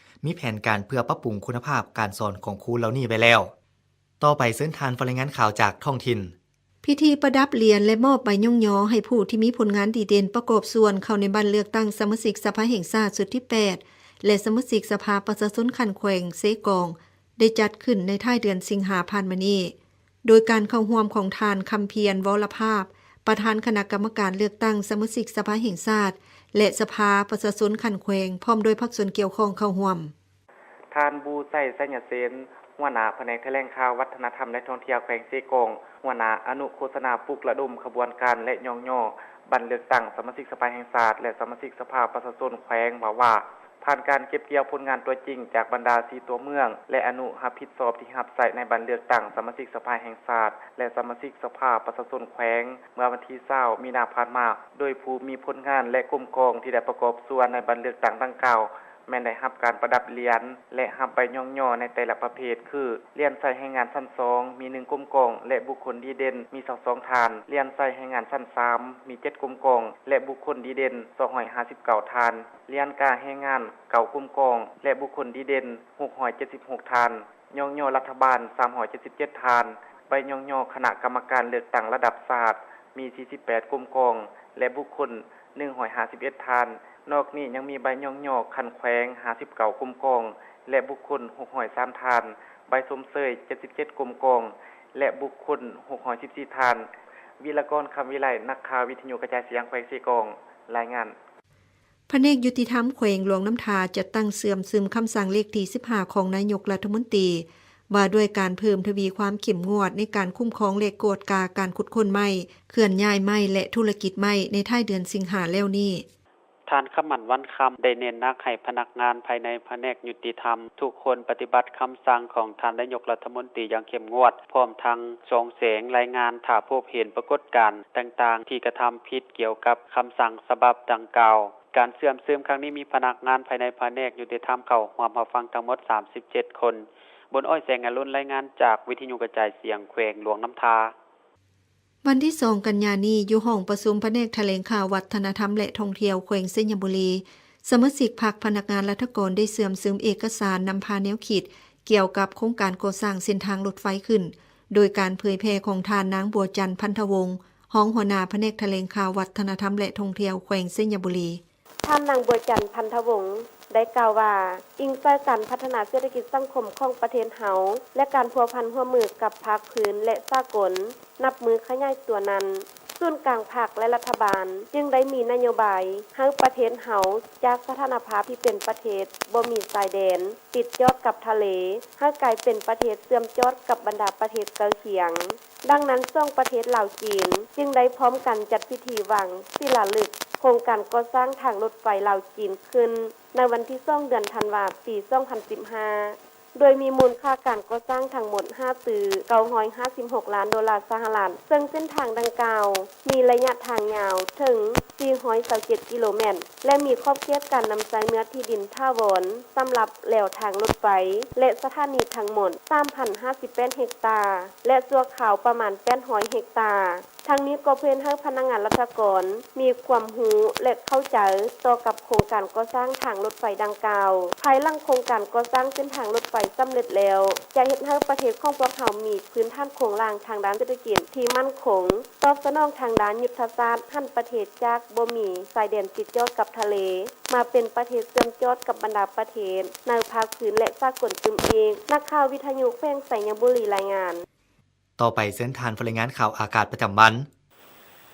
ມີແຜນການເພື່ອປັບປຸງຄຸນນະພາບການສອນຂອງຄູເຫຼົ່ານີ້ໄວ້ແລ້ວ. ຕໍ່ໄປເຊີນທ່ານຟັງລາຍງານຂ່າວຈາກທ້ອງຖິ່ນ. ພິທີປະດັບຫຼຽນ ແລະ ມອບໃບຍ້ອງຍໍໃຫ້ຜູ້ທີ່ມີຜົນງານດີເດັ່ນປະກອບສ່ວນເຂົ້າໃນບັດເລືອກຕັ້ງສະມາຊິກສະພາແຫ່ງຊາດຊຸດທີແປດ ແລະ ສະມາຊິກສະພາປະຊາຊົນຂັ້ນແຂວງເຊກອງ ໄດ້ຈັດຂຶ້ນໃນທ້າຍເດືອນສິງຫາຜ່ານມານີ້ ໂດຍການເຂົ້າຮ່ວມຂອງທ່ານ ຄຳພຽນ ວໍລະພາບ ປະທານຄະນະກຳມະການເລືອກຕັ້ງສະມາຊິກສະພາແຫ່ງຊາດ ແລະ ສະພາປະຊາຊົນຂັ້ນແຂວງ ພ້ອມດ້ວຍພາກສ່ວນກ່ຽວຂ້ອງເຂົ້າຮ່ວມ. ທ່ານ ບູໄຊ ໄຊຍະເສນ ຫົວໜ້າພະແນກຖະແຫຼງຂ່າວ ວັດທະນະທຳ ແລະ ທ່ອງທ່ຽວແຂວງເຊກອງ, ຫົວໜ້າອະນຸໂຄສະນາປຸກລະດົມຂະບວນການ ແລະ ຍ້ອງຍໍບັດເລືອກຕັ້ງສະມາຊິກສະພາແຫ່ງຊາດ ແລະ ສະມາຊິກສະພາປະຊາຊົນແຂວງ ເວົ້າວ່າ ຜ່ານການເກັບກ່ຽວຜົນງານຕົວຈິງຈາກບັນດາສີ່ຕົວເມືອງ ແລະ ອະນຸຮັບຜິດຊອບທີ່ຮັບໃຊ້ໃນບັດເລືອກຕັ້ງສະມາຊິກສະພາແຫ່ງຊາດ ແລະ ສະມາຊິກສະພາປະຊາຊົນແຂວງ ເມື່ອວັນທີຊາວ ມີນາຜ່ານມາ, ໂດຍຜູ້ມີຜົນງານ ແລະ ກົມກອງທີ່ໄດ້ປະກອບສ່ວນໃນບັດເລືອກຕັ້ງດັ່ງກ່າວ ແມ່ນໄດ້ຮັບການປະດັບຫຼຽນ ແລະ ຮັບໃບຍ້ອງຍໍໃນແຕ່ລະປະເພດ ຄື ຫຼຽນໃສ່ແຮງງານຊັ້ນສອງ ມີໜຶ່ງກົມກອງ ແລະ ບຸກຄົນດີເດັ່ນ ມີຊາວສອງທ່ານ, ຫຼຽນໃສ່ແຮງງານຊັ້ນສາມ ມີເຈັດກົມກອງ ແລະ ບຸກຄົນດີເດັ່ນ ສອງຮ້ອຍຫ້າສິບເກົ້າທ່ານ, ຫຼຽນກາແຮງງານ ເກົ້າກົມກອງ ແລະ ບຸກຄົນດີເດັ່ນ ຫົກຮ້ອຍເຈັດສິບຫົກທ່ານ, ຍ້ອງຍໍລັດຖະບານ ສາມຮ້ອຍເຈັດສິບເຈັດທ່ານ, ໃບຍ້ອງຍໍຄະນະກຳມະການເລືອກຕັ້ງລະດັບຊາດ ມີສີ່ສິບແປດກົມກອງ ແລະ ບຸກຄົນ ໜຶ່ງຮ້ອຍຫ້າສິບເອັດທ່ານ. ນອກນີ້ຍັງມີໃບຍ້ອງຍໍຂັ້ນແຂວງ ຫ້າສິບເກົ້າກົມກອງ ແລະ ບຸກຄົນ ຫົກຮ້ອຍສາມທ່ານ, ໃບຊົມເຊີຍ ເຈັດສິບເຈັດກົມກອງ ແລະ ບຸກຄົນ ຫົກຮ້ອຍສິບສີ່ທ່ານ. ວິລະກອນ ຄຳວິໄລ ນັກຂ່າວວິທະຍຸກະຈາຍສຽງແຂວງເຊກອງ ລາຍງານ. ພະແນກຍຸຕິທຳແຂວງຫຼວງນ້ຳທາ ຈັດຕັ້ງເຊື່ອມຊຶມຄຳສັ່ງເລກທີສິບຫ້າ ຂອງນາຍົກລັດຖະມົນຕີ ວ່າດ້ວຍການເພີ່ມທະວີຄວາມເຂັ້ມງວດໃນການຄຸ້ມຄອງ ແລະ ກວດກາການຂຸດຄົ້ນໄມ້, ເຄື່ອນຍ້າຍໄມ້ ແລະ ທຸລະກິດໄມ້ ໃນທ້າຍເດືອນສິງຫາແລ້ວນີ້. ທ່ານ ຄຳໝັ້ນ ວັນຄຳ ໄດ້ເນັ້ນໜັກໃຫ້ພະນັກງານພາຍໃນພະແນກຍຸຕິທຳທຸກຄົນປະຕິບັດຄຳສັ່ງຂອງທ່ານນາຍົກລັດຖະມົນຕີຢ່າງເຂັ້ມງວດ, ພ້ອມທັງສ່ອງແສງລາຍງານຖ້າພົບເຫັນປາກົດການຕ່າງໆທີ່ກະທຳຜິດກ່ຽວກັບຄຳສັ່ງສະບັບດັ່ງກ່າວ. ການເຊື່ອມຊຶມຄັ້ງນີ້ມີພະນັກງານພາຍໃນພະແນກຍຸຕິທຳເຂົ້າຮ່ວມຮັບຟັງທັງໝົດສາມສິບເຈັດຄົນ. ບຸນອ້ອຍ ແສງອະລຸນ ລາຍງານຈາກວິທະຍຸກະຈາຍສຽງແຂວງຫຼວງນ້ຳທາ. ວັນທີສອງ ກັນຍານີ້ ຢູ່ຫ້ອງປະຊຸມພະແນກຖະແຫຼງຂ່າວ ວັດທະນະທຳ ແລະ ທ່ອງທ່ຽວແຂວງໄຊຍະບູລີ, ສະມາຊິກພັກພະນັກງານລັດຖະກອນໄດ້ເຊື່ອມຊຶມເອກະສານນຳພາແນວຄິດກ່ຽວກັບໂຄງການກໍ່ສ້າງເສັ້ນທາງລົດໄຟຂຶ້ນ ໂດຍການເຜີຍແຜ່ຂອງທ່ານ ນາງ ບົວຈັນ ພັນທະວົງ ຮອງຫົວໜ້າພະແນກຖະແຫຼງຂ່າວ ວັດທະນະທຳ ແລະ ທ່ອງທ່ຽວແຂວງໄຊຍະບູລີ. ທ່ານນາງ ບົວຈັນ ພັນທະວົງ ໄດ້ກ່າວວ່າ, ອີງໃສ່ການພັດທະນາເສດຖະກິດສັງຄົມຂອງປະເທດເຮົາ ແລະ ການພົວພັນຮ່ວມມືກັບພາກພື້ນ ແລະ ສາກົນ ນັບມື້ຂະຫຍາຍຕົວນັ້ນ, ສູນກາງພັກ ແລະ ລັດຖະບານຈຶ່ງໄດ້ມີນະໂຍບາຍໃຫ້ປະເທດເຮົາຈາກສະຖານະພາບທີ່ເປັນປະເທດບໍ່ມີຊາຍແດນຕິດຈອດກັບທະເລ ໃຫ້ກາຍເປັນປະເທດເຊື່ອມຈອດກັບບັນດາປະເທດໃກ້ຄຽງ. ດັ່ງນັ້ນ, ສອງປະເທດລາວ-ຈີນຈຶ່ງໄດ້ພ້ອມກັນຈັດພິທີວາງສີລາລຶກໂຄງການກໍ່ສ້າງທາງລົດໄຟລາວ-ຈີນຂຶ້ນ ໃນວັນທີສອງ ເດືອນທັນວາ ປີສອງພັນສິບຫ້າ ໂດຍມີມູນຄ່າການກໍ່ສ້າງທັງໝົດຫ້າຕື້ເກົ້າຮ້ອຍຫ້າສິບຫົກລ້ານໂດລາສະຫະລັດ, ເຊິ່ງເສັ້ນທາງດັ່ງກ່າວມີໄລຍະທາງຍາວເຖິງສີ່ຮ້ອຍຊາວເຈັດກິໂລແມັດ ແລະ ມີຂອບເຂດການນຳໃຊ້ເນື້ອທີ່ດິນຖາວອນສຳລັບແລວທາງລົດໄຟ ແລະ ສະຖານີທັງໝົດສາມພັນຫ້າສິບແປດເຮັກຕາ ແລະ ຊົ່ວຄາວປະມານແປດຮ້ອຍເຮັກຕາ. ທັງນີ້ກໍເພື່ອເຮັດໃຫ້ພະນັກງານລັດຖະກອນມີຄວາມຮູ້ ແລະ ເຂົ້າໃຈຕໍ່ກັບໂຄງການກໍ່ສ້າງທາງລົດໄຟດັ່ງກ່າວ. ພາຍຫຼັງໂຄງການກໍ່ສ້າງເສັ້ນທາງລົດໄຟສຳເລັດແລ້ວ, ຈະເຮັດໃຫ້ປະເທດຂອງພວກເຮົາມີພື້ນຖານໂຄງລ່າງທາງດ້ານເສດຖະກິດທີ່ໝັ້ນຄົງ, ຕອບສະໜອງທາງດ້ານຍຸດທະສາດຫັນປະເທດຈາກບໍ່ມີຊາຍແດນຕິດຈອດກັບທະເລ, ມາເປັນປະເທດເຊື່ອມຈອດກັບບັນດາປະເທດໃນພາກພື້ນ ແລະ ສາກົນຕື່ມອີກ. ນັກຂ່າວວິທະຍຸແຂວງໄຊຍະບູລີລາຍງານ. ຕໍ່ໄປເຊີນທ່ານຜູ້ລາຍງານຂ່າວອາກາດປະຈຳວັນ.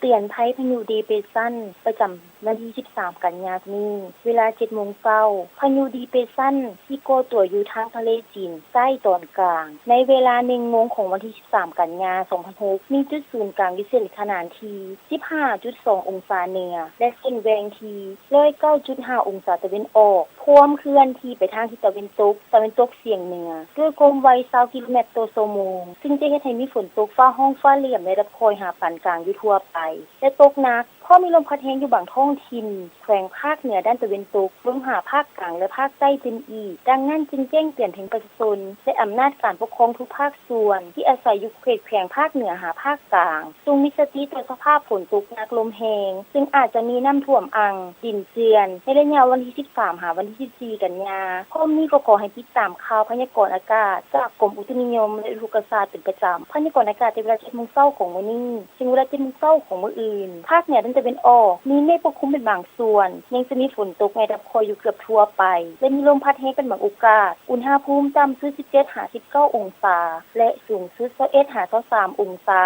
ເຕືອນໄພພາຍຸດີເປຊັນ ປະຈຳວັນທີສິບສາມ ກັນຍານີ້, ເວລາເຈັດໂມງເຊົ້າ, ພາຍຸດີເປຊັນທີ່ກໍ່ຕົວຢູ່ທາງທະເລຈີນໃຕ້ຕອນກາງ, ໃນເວລາໜຶ່ງໂມງຂອງວັນທີສິບສາມ ກັນຍາ ສອງພັນຫົກ ມີຈຸດສູນກາງຢູ່ເສັ້ນຂະໜານທີ່ສິບຫ້າຈຸດສອງອົງສາເໜືອ ແລະ ເສັ້ນແຫວ່ງທີ່ຮ້ອຍເກົ້າຈຸດຫ້າອົງສາຕາເວັນອອກ, ພວມເຄື່ອນທີ່ໄປທາງທິດຕາເວັນຕົກ, ຕາເວັນຕົກສຽງເໜືອ ດ້ວຍຄວາມໄວຊາວກິໂລແມັດຕໍ່ຊົ່ວໂມງ, ຊຶ່ງຈະເຮັດໃຫ້ມີຝົນຕົກຟ້າຮ້ອງຟ້າຫຼຽມໃນລະດັບຄ່ອຍຫາປານກາງຢູ່ທົ່ວໄປ ແລະ ຕົກໜັກ, ພ ກໍມີລົມພັດແຮງຢູ່ບາງທ້ອງຖິ່ນ ແຂວງພາກເໜືອດ້ານຕາເວັນຕົກ ລົງຫາພາກກາງ ແລະ ພາກໃຕ້ຕື່ມອີກ. ດັ່ງນັ້ນຈຶ່ງແຈ້ງເຕືອນເຖິງປະຊາຊົນ ແລະ ອຳນາດການປົກຄອງທຸກພາກສ່ວນ ທີ່ອາໄສຢູ່ເຂດແຂວງພາກເໜືອຫາພາກກາງ ຈົ່ງມີສະຕິຕໍ່ສະພາບຝົນຕົກໜັກລົມແຮງ, ຊຶ່ງອາດຈະມີນ້ຳຖ້ວມອັ່ງ, ດິນເຈື່ອນ ໃນໄລຍະວັນທີສິບສາມ ຫາວັນທີສິບສີ່ ກັນຍາ. ພ້ອມນີ້ກໍຂໍໃຫ້ຕິດຕາມຂ່າວພະຍາກອນອາກາດຈາກກົມອຸຕຸນິຍົມ ແລະ ອຸທົກກະສາດເປັນປະຈຳ. ພະຍາກອນອາກາດແຕ່ເວລາເຈັດໂມງເຊົ້າຂອງມື້ນີ້ ເຊິ່ງເວລາເຈັດໂມງເຊົ້າຂອງມື້ອື່ນ ພາກເໜືອດ້ານຕາເວັນອອກ ມີເມກປົກຄຸມເປັນບາງສ່ວນ, ຍັງຈະມີຝົນຕົກໃນລະດັບຄ່ອຍຢູ່ເກືອບທົ່ວໄປ ແລະ ມີລົມພັດແຮງເປັນບາງໂອກາດ. ອຸນຫະພູມຕ່ຳສຸດສິບເຈັດຫາສິບເກົ້າອົງສາ ແລະ ສູງສຸດຊາວເອັດຫາຊາວສາມອົງສາ.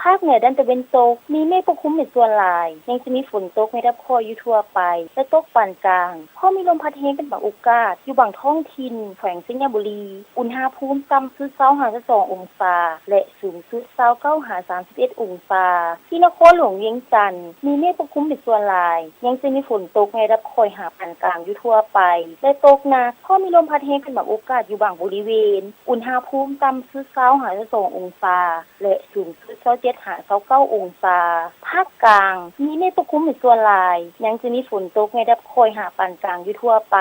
ພາກເໜືອດ້ານຕາເວັນຕົກ ມີເມກປົກຄຸມເປັນສ່ວນຫຼາຍ, ຍັງຈະມີຝົນຕົກໃນລະດັບຄ່ອຍຢູ່ທົ່ວໄປ ແລະ ຕົກປານກາງ, ພ້ອມມີລົມພັດແຮງເປັນບາງໂອກາດ ຢູ່ບາງທ້ອງຖິ່ນ ແຂວງໄຊຍະບູລີ. ອຸນຫະພູມຕ່ຳສຸດຊາວຫາຊາວສອງອົງສາ ແລະ ສູງສຸດຊາວເກົ້າຫາສາມສິບເອັດອົງສາ. ທີ່ນະຄອນຫຼວງວຽງຈັນ ມີເມກປົກຄຸມເປັນສ່ວນຫຼາຍ, ຍັງຈະມີຝົນຕົກໃນລະດັບຄ່ອຍຫາປານກາງຢູ່ທົ່ວໄປ ແລະ ຕົກໜັກ, ພ້ອມມີລົມພັດແຮງເປັນບາງໂອກາດຢູ່ບາງບໍລິເວນ. ອຸນຫະພູມຕ່ຳສຸດຊາວຫາຊາວສອງອົງສາ ແລະ ສູງສຸດຊາວເຈັດຫາຊາວເກົ້າອົງສາ. ພາກກາງ ມີເມກປົກຄຸມເປັນສ່ວນຫຼາຍ, ຍັງຈະມີຝົນຕົກໃນລະດັບຄ່ອຍຫາປານກາງຢູ່ທົ່ວໄປ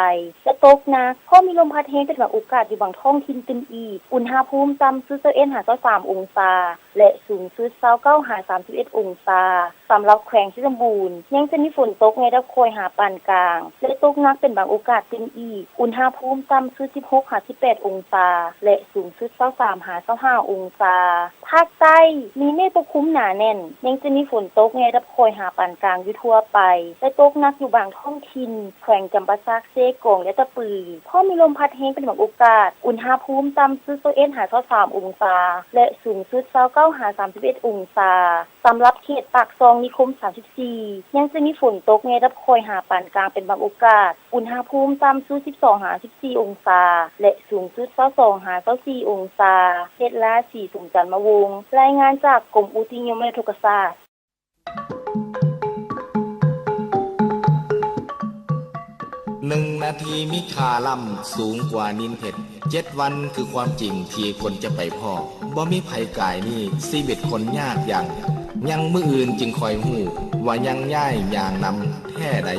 ແລະ ຕົກໜັກ, ພ້ອມມີລົມພັດແຮງເປັນບາງໂອກາດຢູ່ບາງທ້ອງຖິ່ນຕື່ມອີກ. ອຸນຫະພູມຕ່ຳສຸດຊາວເອັດຫາຊາວສາມອົງສາ ແລະ ສູງສຸດຊາວເກົ້າຫາສາມສິບເອັດອົງສາ. ສຳລັບແຂວງໄຊສົມບູນ ຍັງຈະມີຝົນຕົກໃນລະດັບຄ່ອຍຫາປານກາງ ແລະ ຕົກໜັກເປັນບາງໂອກາດຕື່ມອີກ. ອຸນຫະພູມຕ່ຳສຸດສິບຫົກຫາສິບແປດອົງສາ ແລະ ສູງສຸດຊາວສາມຫາຊາວຫ້າອົງສາ. ພາກໃຕ້ ມີເມກປົກຄຸມໜາແໜ້ນ, ຍັງຈະມີຝົນຕົກໃນລະດັບຄ່ອຍຫາປານກາງຢູ່ທົ່ວໄປ ແລະ ຕົກໜັກຢູ່ບາງທ້ອງຖິ່ນ ແຂວງຈຳປາສັກ, ເຊກອງ ແລະ ຕະປື, ພ້ອມມີລົມພັດແຮງເປັນບາງໂອກາດ. ອຸນຫະພູມຕ່ຳສຸດຊາວເອັດຫາຊາວສາມອົງສາ ແລະ ສູງສຸດຊາວເກົ້າຫາສາມສິບເອັດອົງສາ. ສຳລັບເຂດປາກຊ່ອງນິຄົມສາມສິບສີ່ ຍັງຈະມີຝົນຕົກໃນລະດັບຄ່ອຍຫາປານກາງເປັນບາງໂອກາດ. ອຸນຫະພູມຕ່ຳສຸດສິບສອງຫາສິບສີ່ອົງສາ ແລະ ສູງສຸດຊາວສອງຫາຊາວສີ່ອົງສາ. ເຮັດລາສີສົມຈັນມະວົງ ລາຍງານຈາກກົມອຸຕຸນິຍົມ ແລະ ອຸທົກກະສາດ. ໜຶ່ງນາທີມີຄ່າລ້ຳສູງກວ່ານິນເພັດ. ເຈັດວັນຄືຄວາມຈິງທີ່ຄົນຈະໄປພໍ້. ບໍ່ມີໃຜກາຍນີ້ ຊີວິດຄົນຍາກຢ່າງ. ຍັງມື້ອື່ນຈຶ່ງຄ່ອຍຮູ້ ວ່າຍັງຍ້າຍຍ່າງນຳແທ້ໃດ.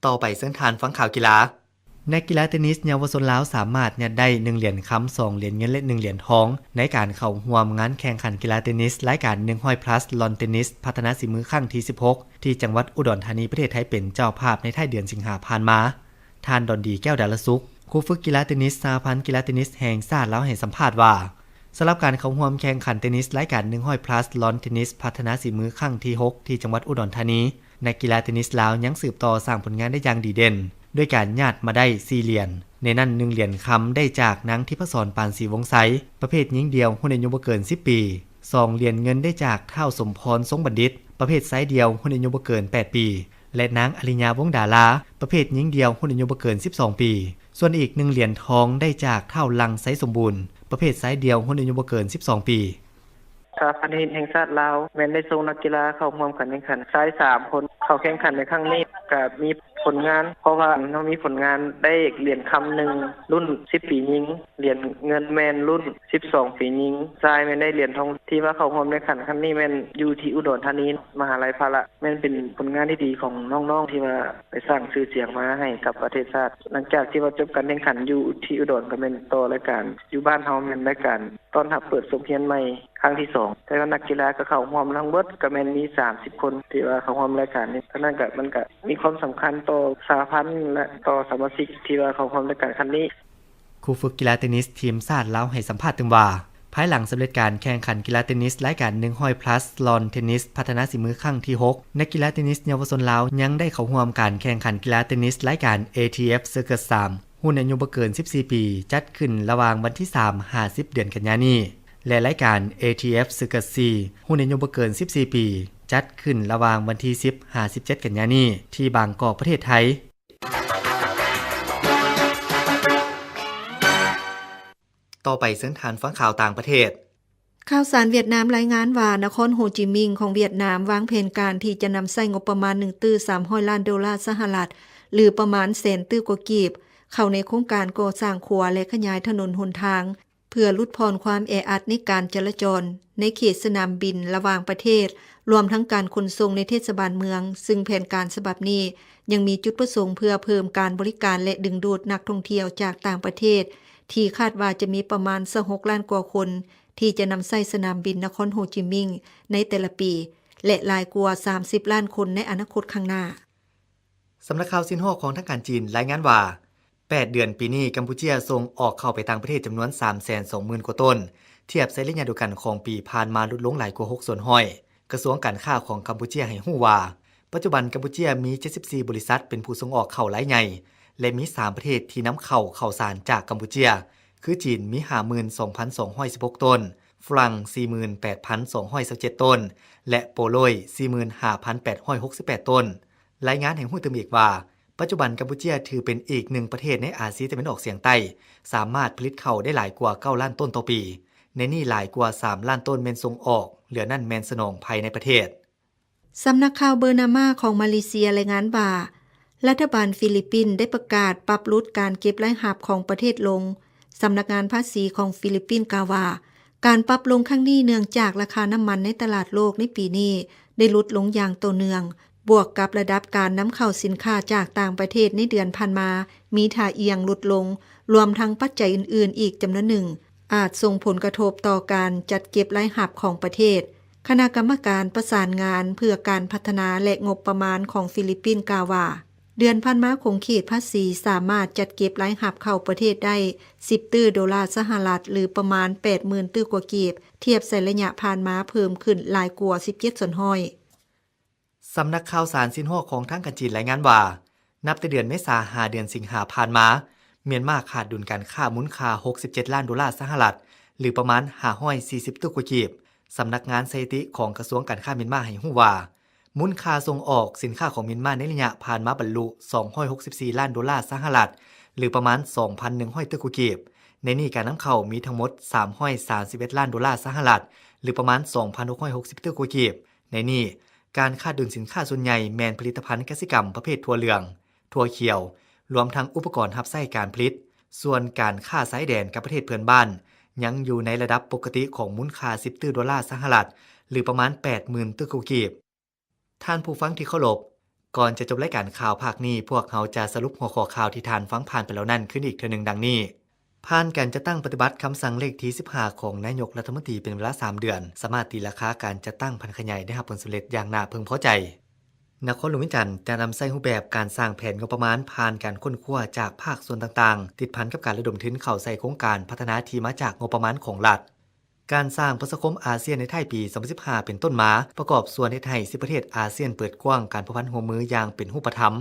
ຕໍ່ໄປເຊີນທ່ານຟັງຂ່າວກິລາ. ນັກກິລາເທນນິສເຍົາວະຊົນລາວສາມາດຍັດໄດ້ໜຶ່ງຫຼຽນຄຳ, ສອງຫຼຽນເງິນ ແລະ ໜຶ່ງຫຼຽນທອງ ໃນການເຂົ້າຮ່ວມງານແຂ່ງຂັນກິລາເທນນິສລາຍການໜຶ່ງຮ້ອຍພລັສລອນເທນນິສພັດທະນາສີມືຄັ້ງທີສິບຫົກ ທີ່ຈັງຫວັດອຸດອນທານີ ປະເທດໄທເປັນເຈົ້າພາບໃນທ້າຍເດືອນສິງຫາຜ່ານມາ. ທ່ານ ດອນດີ ແກ້ວດາລະສຸກ ຄູຝຶກກິລາເທນນິສສະຫະພັນກິລາເທນນິສແຫ່ງຊາດລາວໃຫ້ສຳພາດວ່າ ສຳລັບການເຂົ້າຮ່ວມແຂ່ງຂັນເທນນິສລາຍການໜຶ່ງຮ້ອຍພລັສລອນເທນນິສພັດທະນາສີມືຄັ້ງທີຫົກ ທີ່ຈັງຫວັດອຸດອນທານີ ນັກກິລາເທນນິສລາວຍັງສືບຕໍ່ສ້າງຜົນງານໄດ້ຢ່າງດີເດັ່ນ ດ້ວຍການຍາດມາໄດ້ສີ່ຫຼຽນ, ໃນນັ້ນໜຶ່ງຫຼຽນຄຳໄດ້ຈາກນາງທິບພະສອນ ປານສີວົງໄຊ ປະເພດຍິງດຽວ ຮຸ່ນອາຍຸບໍ່ເກີນສິບປີ, ສອງຫຼຽນເງິນໄດ້ຈາກທ້າວ ສົມພອນ ຊົງບັນດິດ ປະເພດຊາຍດຽວ ຮຸ່ນອາຍຸບໍ່ເກີນແປດປີ ແລະ ນາງ ອາລິຍາ ວົງດາລາ ປະເພດຍິງດຽວ ຮຸ່ນອາຍຸບໍ່ເກີນສິບສອງປີ. ສ່ວນອີກໜຶ່ງຫຼຽນທອງໄດ້ຈາກທ້າວ ຫຼັ່ງ ໄຊສົມບູນ ປະເພດຊາຍດຽວ ຮຸ່ນອາຍຸບໍ່ເກີນສິບສອງປີ. ສະຫະພັນເທນນິສແຫ່ງຊາດລາວ ແມ່ນໄດ້ສົ່ງນັກກິລາເຂົ້າຮ່ວມການແຂ່ງຂັນຊາຍສາມຄົນ ເຂົ້າແຂ່ງຂັນໃນຄັ້ງນີ້ ກະມີຜົນງານ ເພາະວ່າເຮົາມີຜົນງານໄດ້ຫຼຽນຄຳໜຶ່ງ ລຸ້ນສິບປີຍິງ, ຫຼຽນເງິນແມ່ນລຸ້ນສິບສອງປີຍິງ, ຊາຍແມ່ນໄດ້ຫຼຽນທອງ. ທີ່ວ່າເຂົ້າຮ່ວມໃນຂັນຄັ້ງນີ້ແມ່ນຢູ່ທີ່ອຸດອນທານີ ມະຫາໄລພະລະ ແມ່ນເປັນຜົນງານທີ່ດີຂອງນ້ອງໆ ທີ່ວ່າໄປສ້າງຊື່ສຽງມາໃຫ້ກັບປະເທດຊາດ. ຫຼັງຈາກທີ່ວ່າຈົບການແຂ່ງຂັນຢູ່ທີ່ອຸດອນ ກໍແມ່ນຕໍ່ລາຍການ ຢູ່ບ້ານເຮົາແມ່ນລາຍການຕ້ອນຮັບເປີດສົກຮຽນໃໝ່ຄັ້ງທີສອງ ແຕ່ວ່ານັກກິລາກໍເຂົ້າຮ່ວມທັງໝົດກໍແມ່ນມີສາມສິບຄົນ ທີ່ວ່າເຂົ້າຮ່ວມລາຍການນີ້. ສະນັ້ນກໍ ມັນກໍມີຄວາມສຳຄັນຕໍ່ສະຫະພັນ ແລະ ຕໍ່ສະມາຊິກທີ່ວ່າເຂົ້າຮ່ວມລາຍການຄັ້ງນີ້. ຄູຝຶກກິລາເທນນິສທີມຊາດລາວໃຫ້ສຳພາດຕື່ມວ່າ ພາຍຫຼັງສຳເລັດການແຂ່ງຂັນກິລາເທນນິສລາຍການໜຶ່ງຮ້ອຍພລັສລອນເທນນິສພັດທະນາສີມືຄັ້ງທີຫົກ ນັກກິລາເທນນິສເຍົາວະຊົນລາວຍັງໄດ້ເຂົ້າຮ່ວມການແຂ່ງຂັນກິລາເທນນິສລາຍການ ເອທີເອັຟ ເຊີເກີດສາມ ຮຸ່ນອາຍຸບໍ່ເກີນສິບສີ່ປີ ຈັດຂຶ້ນລະຫວ່າງວັນທີສາມ ຫາ ສິບ ເດືອນກັນຍານີ້ ແລະ ລາຍການ ເອທີເອັຟ ເຊີເກີດສີ່ ຮຸ່ນອາຍຸບໍ່ເກີນສິບສີ່ປີ ຈັດຂຶ້ນລະຫວ່າງວັນທີສິບ ຫາ ສິບເຈັດ ກັນຍານີ້ ທີ່ບາງກອກ ປະເທດໄທ. ຕໍ່ໄປເຊີນທ່ານຟັງຂ່າວຕ່າງປະເທດ. ຂ່າວສານຫວຽດນາມລາຍງານວ່າ ນະຄອນໂຮຈິມິງຂອງຫວຽດນາມວາງແຜນການທີ່ຈະນຳໃຊ້ງົບປະມານໜຶ່ງຕື້ສາມຮ້ອຍລ້ານໂດລາສະຫະລັດ ຫຼື ປະມານແສນຕື້ກວ່າກີບ ເຂົ້າໃນໂຄງການກໍ່ສ້າງຂົວ ແລະ ຂະຫຍາຍຖະໜົນຫົນທາງ ເພື່ອຫຼຸດຜ່ອນຄວາມແອອັດໃນການຈະລາຈອນໃນເຂດສະໜາມບິນລະຫວ່າງປະເທດ ລວມທັງການຂົນສົ່ງໃນເທດສະບານເມືອງ, ຊຶ່ງແຜນການສະບັບນີ້ຍັງມີຈຸດປະສົງເພື່ອເພີ່ມການບໍລິການ ແລະ ດຶງດູດນັກທ່ອງທ່ຽວຈາກຕ່າງປະເທດ ທີ່ຄາດວ່າຈະມີປະມານຊາວຫົກລ້ານກວ່າຄົນ ທີ່ຈະນຳໃຊ້ສະໜາມບິນນະຄອນໂຮຈິມິງໃນແຕ່ລະປີ ແລະ ຫຼາຍກວ່າສາມສິບລ້ານຄົນໃນອະນາຄົດຂ້າງໜ້າ. ສຳນັກຂ່າວຊິນຫົວຂອງທາງການຈີນລາຍງານວ່າ ແປດເດືອນປີນີ້ ກຳປູເຈຍສົ່ງອອກເຂົ້າໄປຕ່າງປະເທດຈຳນວນສາມແສນສອງໝື່ນກວ່າໂຕນ, ທຽບໃສ່ໄລຍະດຽວກັນຂອງປີຜ່ານມາຫຼຸດລົງຫຼາຍກວ່າຫົກສ່ວນຮ້ອຍ. ກະຊວງການຄ້າຂອງກຳປູເຈຍໃຫ້ຮູ້ວ່າ ປັດຈຸບັນກຳປູເຈຍມີເຈັດສິບສີ່ບໍລິສັດເປັນຜູ້ສົ່ງອອກເຂົ້າລາຍໃຫຍ່ ແລະ ມີສາມປະເທດທີ່ນຳເຂົ້າເຂົ້າສານຈາກກຳປູເຈຍ ຄື ຈີນມີຫ້າໝື່ນສອງພັນສອງຮ້ອຍສິບຫົກໂຕນ, ຝຣັ່ງສີ່ໝື່ນແປດພັນສອງຮ້ອຍຊາວເຈັດໂຕນ ແລະ ໂປໂລຍສີ່ໝື່ນຫ້າພັນແປດຮ້ອຍຫົກສິບແປດໂຕນ. ລາຍງານໃຫ້ຮູ້ຕື່ມອີກວ່າ ປັດຈຸບັນກຳປູເຈຍຖືເປັນອີກໜຶ່ງປະເທດໃນອາຊີຕາເວັນອອກສຽງໃຕ້ ສາມາດຜະລິດເຂົ້າໄດ້ຫຼາຍກວ່າເກົ້າລ້ານໂຕນຕໍ່ປີ, ໃນນີ້ຫຼາຍກວ່າສາມລ້ານໂຕນແມ່ນສົ່ງອອກ, ເຫຼືອນັ້ນແມ່ນສະໜອງພາຍໃນປະເທດ. ສຳນັກຂ່າວເບີນາມາຂອງມາເລເຊຍລາຍງານວ່າ ລັດຖະບານຟີລິບປິນໄດ້ປະກາດປັບຫຼຸດການເກັບລາຍຮັບຂອງປະເທດລົງ. ສຳນັກງານພາສີຂອງຟີລິບປິນກ່າວວ່າ ການປັບລົງຄັ້ງນີ້ເນື່ອງຈາກລາຄານ້ຳມັນໃນຕະຫຼາດໂລກໃນປີນີ້ໄດ້ຫຼຸດລົງຢ່າງຕໍ່ເນື່ອງ, ບວກກັບລະດັບການນຳເຂົ້າສິນຄ້າຈາກຕ່າງປະເທດໃນເດືອນຜ່ານມາມີທ່າອ່ຽງຫຼຸດລົງ, ລວມທັງປັດໄຈອື່ນໆອີກຈຳນວນໜຶ່ງ ອາດສົ່ງຜົນກະທົບຕໍ່ການຈັດເກັບລາຍຮັບຂອງປະເທດ. ຄະນະກຳມະການປະສານງານເພື່ອການພັດທະນາ ແລະ ງົບປະມານຂອງຟີລິບປິນກ່າວວ່າ ເດືອນຜ່ານມາຂົງເຂດພາສີສາມາດຈັດເກັບລາຍຮັບເຂົ້າປະເທດໄດ້ສິບຕື້ໂດລາສະຫະລັດ ຫຼື ປະມານແປດໝື່ນຕື້ກວ່າກີບ, ທຽບໃສ່ໄລຍະຜ່ານມາເພີ່ມຂຶ້ນຫຼາຍກວ່າສິບເຈັດສ່ວນຮ້ອຍ. ສຳນັກຂ່າວສານຊິນຫົວຂອງທາງການຈີນລາຍງານວ່າ ນັບແຕ່ເດືອນເມສາຫາເດືອນສິງຫາຜ່ານມາ, ມຽນມາຂາດດຸນການຄ້າມູນຄ່າຫົກສິບເຈັດລ້ານໂດລາສະຫະລັດ ຫຼື ປະມານຫ້າຮ້ອຍສີ່ສິບຕື້ກວ່າກີບ. ສຳນັກງານສະຖິຕິຂອງກະຊວງການຄ້າມຽນມາໃຫ້ຮູ້ວ່າ ມູນຄ່າສົ່ງອອກສິນຄ້າຂອງມຽນມາໃນໄລຍະຜ່ານມາບັນລຸສອງຮ້ອຍຫົກສິບສີ່ລ້ານໂດລາສະຫະລັດ ຫຼື ປະມານສອງພັນໜຶ່ງຮ້ອຍຕື້ກວ່າກີບ. ໃນນີ້ການນຳເຂົ້າມີທັງໝົດສາມຮ້ອຍສາມສິບເອັດລ້ານໂດລາສະຫະລັດ ຫຼື ປະມານສອງພັນຫົກຮ້ອຍຫົກສິບຕື້ກວ່າກີບ. ໃນນີ້ ການຂາດດຸນສິນຄ້າສ່ວນໃຫຍ່ແມ່ນຜະລິດຕະພັນກະສິກຳປະເພດຖົ່ວເຫຼືອງ, ຖົ່ວຂຽວ, ລວມທັງອຸປະກອນຮັບໃຊ້ການຜະລິດ. ສ່ວນການຄ້າຊາຍແດນກັບປະເທດເພື່ອນບ້ານ ຍັງຢູ່ໃນລະດັບປົກກະຕິຂອງມູນຄ່າສິບຕື້ໂດລາສະຫະລັດ ຫຼື ປະມານແປດໝື່ນຕື້ກວ່າກີບ. ທ່ານຜູ້ຟັງທີ່ເຄົາລົບ, ກ່ອນຈະຈົບລາຍການຂ່າວພາກນີ້, ພວກເຮົາຈະສະຫຼຸບຫົວຂໍ້ຂ່າວທີ່ທ່ານຟັງຜ່ານໄປແລ້ວນັ້ນຄືນອີກເທື່ອໜຶ່ງດັ່ງນີ້. ຜ່ານການຈັດຕັ້ງປະຕິບັດຄຳສັ່ງເລກທີສິບຫ້າຂອງນາຍົກລັດຖະມົນຕີເປັນເວລາສາມເດືອນ, ສາມາດຕີລາຄາການຈັດຕັ້ງຜັນຂະຫຍາຍໄດ້ຮັບຜົນສຳເລັດຢ່າງໜ້າເພິ່ງພໍໃຈ. ນະຄອນຫຼວງວຽງຈັນຈະນຳໃຊ້ຮູບແບບການສ້າງແຜນງົບປະມານຜ່ານການຄົ້ນຄວ້າຈາກພາກສ່ວນຕ່າງໆ, ຕິດພັນກັບການລະດົມທຶນເຂົ້າໃສ່ໂຄງການພັດທະນາທີ່ມາຈາກງົບປະມານຂອງລັດ. ການສ້າງປະຊາຄົມອາຊຽນໃນທ້າຍປີສອງພັນສິບຫ້າເປັນຕົ້ນມາ ປະກອບສ່ວນເຮັດໃຫ້ສິບປະເທດອາຊຽນເປີດກວ້າງການພົວພັນຮ່ວມມືຢ່າງເປັນຮູບປະທຳ.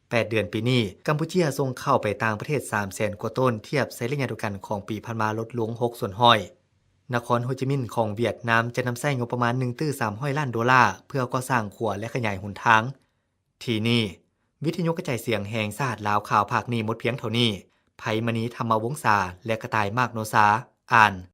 ແປດເດືອນປີນີ້, ກຳປູເຈຍສົ່ງເຂົ້າໄປຕ່າງປະເທດສາມແສນກວ່າໂຕນ, ທຽບໃສ່ໄລຍະດຽວກັນຂອງປີຜ່ານມາ ລົດລົງຫົກສ່ວນຮ້ອຍ. ນະຄອນໂຮຈິມິນຂອງຫວຽດນາມຈະນຳໃຊ້ງົບປະມານໜຶ່ງຕື້ສາມຮ້ອຍລ້ານໂດລາ ເພື່ອກໍ່ສ້າງຂົວ ແລະ ຂະຫຍາຍຫົນທາງ. ທີ່ນີ້, ວິທະຍຸກະຈາຍສຽງແຫ່ງຊາດລາວ ຂ່າວພາກນີ້ໝົດພຽງເທົ່ານີ້. ໄພມະນີ ທຳມະວົງສາ ແລະ ກະຕ່າຍ ມາກໂນຊາ ອ່ານ.